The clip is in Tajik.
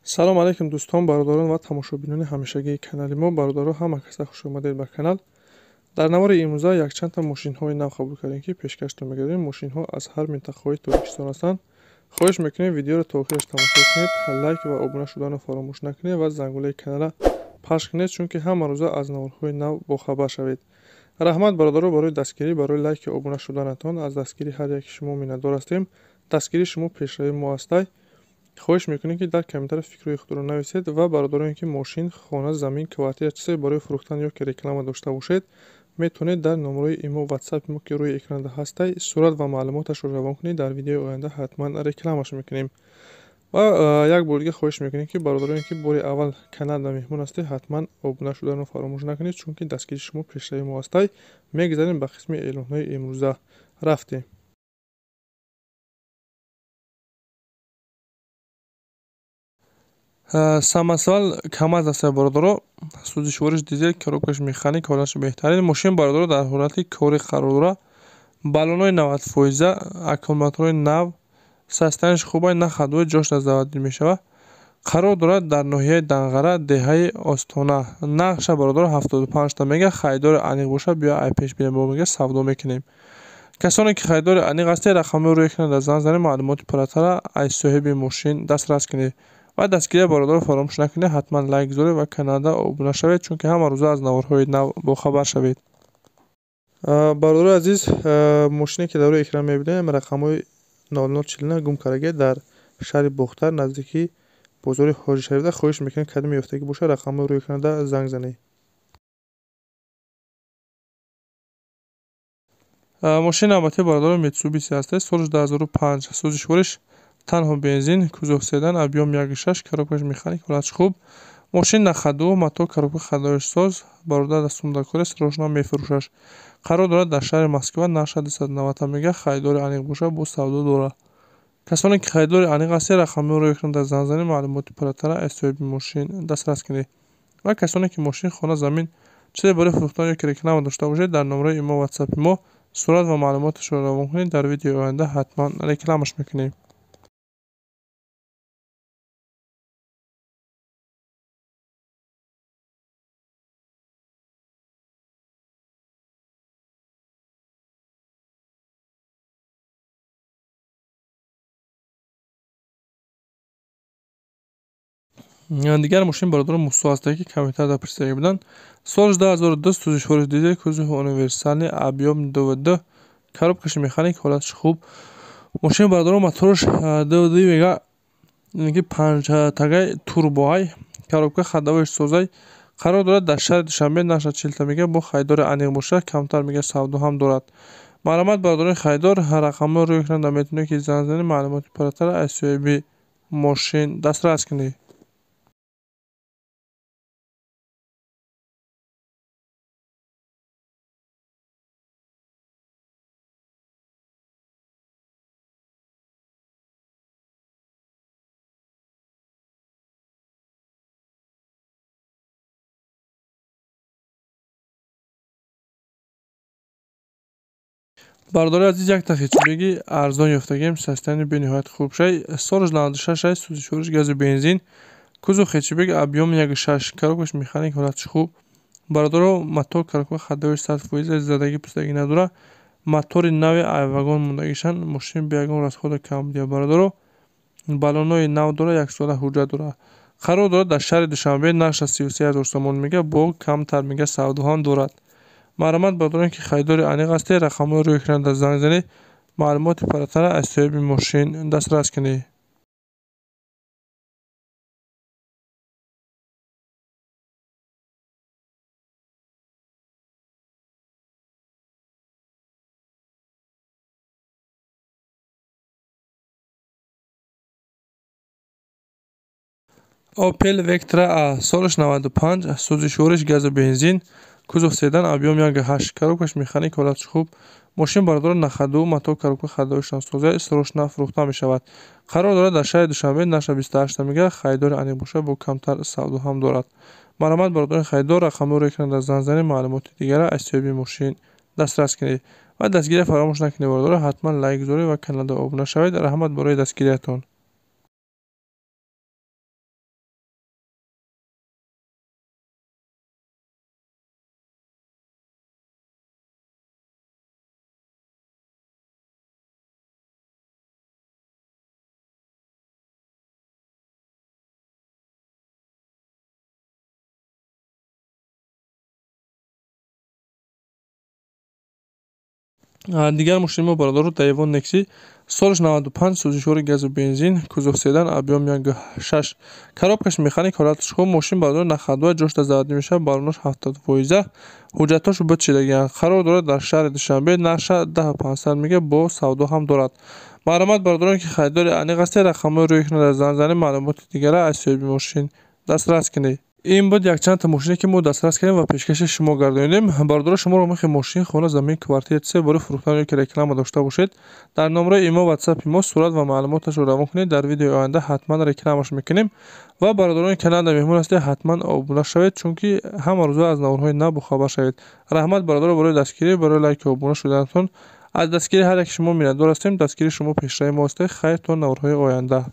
Салом алейкум дӯстон, бародарон ва тамошобинони ҳамешагии канали мо. Бародаро, ҳама каса хуш омадед ба канал. Дар навори имрӯза якчандта мошинҳои нав қабул кардем, ки пешкаштон мегардем. Мошинҳо аз ҳар минтақаҳои Тоҷикистон ҳастанд. Хоҳиш мекунем, видеоро то охираш тамошо кунед, лайк ва обуна шуданро фаромӯш накунед ва зангулаи каналра пахш кунед, чунки ҳама рӯза аз наворҳои нав бохабар шавед. Раҳмат, бародаро, барои дастгирӣ, барои лайки обуна шуданатон. Аз дастгирии ҳар яки шумо миннатдор ҳастем. Дастгирии шумо пешравии мо ҳастай. Хоҳиш мекунем, ки дар комментария фикрҳои худро нависед ва бародароне, ки мошин, хона, замин, квартира, чизе барои фурӯхтан ё ки реклама дошта бошед, метавонед дар номерои имо, ватсапи мо, ки рӯи экранда ҳастай, сурат ва маълумоташро равон кунед. Дар видеои оянда ҳатман рекламаш мекунем. Ва як бор дига хоҳиш мекунем, ки бародароне, ки бори аввал каналда меҳмон ҳастед, ҳатман обуна шуданро фаромӯш накунед, чунки дастгирии шумо пешравии мо ҳастай. Мегузарем ба қисми эълонҳои имрӯза. Рафтем. Самосвал КамАЗ аст, бародаро. Сӯзишвориш дизел, коробкаш механик, ҳолаташ беҳтарин. Мошин, бародаро, дар ҳолати корӣ қарор дорад. Баллонҳои 90%, аккумуляторҳои нав, состоянияш хуб, на ходовой, ҷош заводӣ мешавад. Қарор дорад дар ноҳияи Данғара, деҳаи Остона. Нархша, бародаро, 75 та мега. Харидори аниқ бошад, биё ай пеш бинем, бо мега савдо мекунем. Касоне ки харидори аниқ ҳастед, рақамҳои рӯи экран занг занед, маълумоти пурратара аз соҳиби мошин дастрас кунед. Ва дастгирия, бародаро, фаромӯш накунед, ҳатман лайк гузоред ва каналда обуна шавед, чунки ҳама рӯза аз наворҳои нав бохабар шавед. Бародарои азиз, мошине ки дар рӯи экран мебинем, рақамҳои 0049 гум кардагӣ дар шаҳри Бохтар, наздикии бозори Ҳоҷи Шарифда. Хоҳиш мекунем, кадоме ёфтагӣ бошад, рақамҳои рӯи экранда занг занед. Мошини навбатӣ, бародаро, Митсубиси ҳастед, соли 2005, сӯзишвориш танҳо бензин, кузов седан, объём 1,6, коробкаш механик, ҳолаташ хуб. Мошин на ходу, мотор, коробка ходовояш соз, бародар дастумдакор аст, рошна мефурӯшаш. Қарор дорад дар шаҳри Москва, нархша 290 мега, харидори аниқ бошад, бо савдо дорад. Касоне ки харидори аниқ ҳастед, рақамҳои рӯи экран занг занед, маълумоти пурратара аз соҳиби мошин дастрас кунед. Ва касоне ки мошин, хона, замин, чизе барои фурӯхтан ё ки реклама дошта бошед, дар номерои имо, ватсапи мо сурат ва маълумоташро равон кунед, дар видеои оянда ҳатман рекламаш мекунем. Дигар мошин, бародаро, Мусо ҳастае, ки комментария пурсида буданд. Соли 2002, сӯзишвориш дизел, кузови универсальный, объём 2,2, коробкаш механик, ҳолаташ хуб. Мошин, бародаро, мотораш 2,2 мега, ки панҷтагай турбоай, коробка ходовояш созай. Қарор дорад дар шаҳри Душанбе, нархша 40 та мега, бо харидори аниқ бошад, камтар мега савдо ҳам дорад. Марҳамат, бародарони харидор, рақамҳои рӯи экранда метавонед ки занг занед, маълумоти пурратара аз соҳиби мошин дастрас кунед. Бародари азиз, якта хичбеги арзон ёфтагем, состояние бениҳоят хуб шай. Солаш 96 шай, сӯзишвориш газу бензин, кузов хэтчбек, объём 1,6, коробкаш механик, ҳолаташ хуб. Бародаро, мотор, коробка ходовояш 100%, задагӣ пусдагӣ надорад. Мотори нави ай вагон мондагишан, мошин бе ягон расхода кам будия, бародаро. Баллонҳои нав дорад, яксола ҳуҷҷат дорад. Қарор дорад дар шаҳри Душанбе, нархша 33 000 сомон мега, бо камтар мега савдо ҳам дорад. Марҳамат, бародароне ки харидори аниқ ҳастед, рақамҳои рӯи экранда занг занед, маълумоти пурратара аз соҳиби мошин дастрас кунед. Opel Vectra A, солаш 95, сӯзишвориш газу бензин, кузов седан, объём 1,8, коробкаш механик, ҳолаташ хуб. Мошин, бародаро, на ходу, мотор, коробка ходовояшон соза, срочно фурӯхта мешавад. Қарор дорад дар шаҳри Душанбе, нархша 28 та мега, харидори аниқ бошад, бо камтар савдо ҳам дорад. Марҳамат, бародарони харидор, рақамҳои рӯи экранда занг занед, маълумоти дигара аз соҳиби мошин дастрас кунед. Ва дастгирия фаромӯш накунед, бародаро, ҳатман лайк гузоред ва каналда обуна шавед. Раҳмат барои дастгириятон. Дигар мошини мо, бародаро, Давон Некси, солаш 95, сӯзишвори газу бензин, кузов седан, объём 1,6, коробкаш механик, ҳолаташ хуб. Мошин, бародаро, на ходовой, ҷошта заводӣ мешавад, баллонаш 70%, ҳуҷҷатҳош бит шидагианд. Қарор дорад дар шаҳри Душанбе, нарха 10 500 мега, бо савдо ҳам дорад. Марҳамат, бародарон, ки харидори аниқ ҳастед, рақамҳои рӯи экран занг занед, маълумоти дигара аз соҳиби мошин дастрас кунед. Ин буд якчандта мошине, ки мо дастрас кардем ва пешкаши шумо гардонидем. Бародаро, шуморо мехоҳед мошин, хона, замин, квартира, чизе барои фурӯхтан ё ки реклама дошта бошед, дар номраи имо, ватсапи мо сурат ва маълумоташро равон кунед, дар видеои оянда ҳатман рекламаш мекунем. Ва бародарони каналда меҳмон ҳастед, ҳатман обуна шавед, чунки ҳама рӯза аз наворҳои нав бохабар шавед. Раҳмат, бародаро, барои дастгирӣ, барои лайку обуна шуданатон. Аз дастгирии ҳар яки шумо миннатдор ҳастем. Дастгирии шумо пешраи мо ҳастед. Хайр, то наворҳои оянда.